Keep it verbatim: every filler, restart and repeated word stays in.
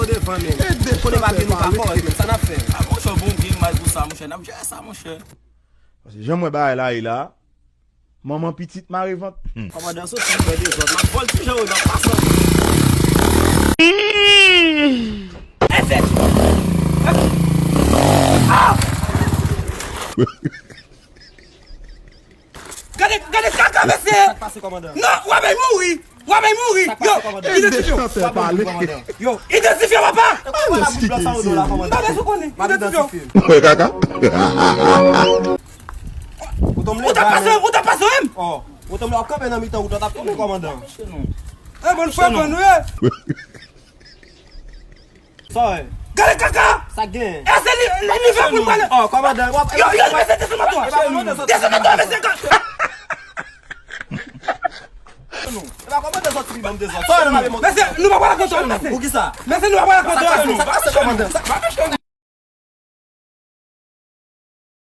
Devan menm. Konnen papye nou pa kòrèk menm, sa n ap fè? A, monchè, bon, gen mal pou sa, monchè. N ap jere sa, monchè. Paske jan m wè bagay la ye la, manman pitit mare vant. Kòmandan soti fè dezòd la, vòltije yo nan pasan. Efè! Ah! Gade, gade kaka mesye! Sa k pase, kòmandan? Non, w ap mouri! W ap mouri! Yo, idantifye w! Yo, idantifye w, papa! M pa bezwen konnen, idantifye w! Mwen kaka. Ou ta pase, ou ta pase menm! Ou ta kanpe nan mitan wout la, w t ap tonbe, kòmandan. E bon, fè bon, wi! Sa w wè? Gade kaka! Sa k gen? E se li, li, li fè pou l pale. Oh, kòmandan, w ap... Yo, yo, mesye, desann moto a. Desann moto a, mesye. E pa kòmandan sòti li ban m dezòd. Sa w wè nan pale moto? Mesye, nou pa pale konsa, mesye. Poukisa? Mesye, nou pa pale konsa. Sa k pase, kòmandan? Sa k pase, kòmandan?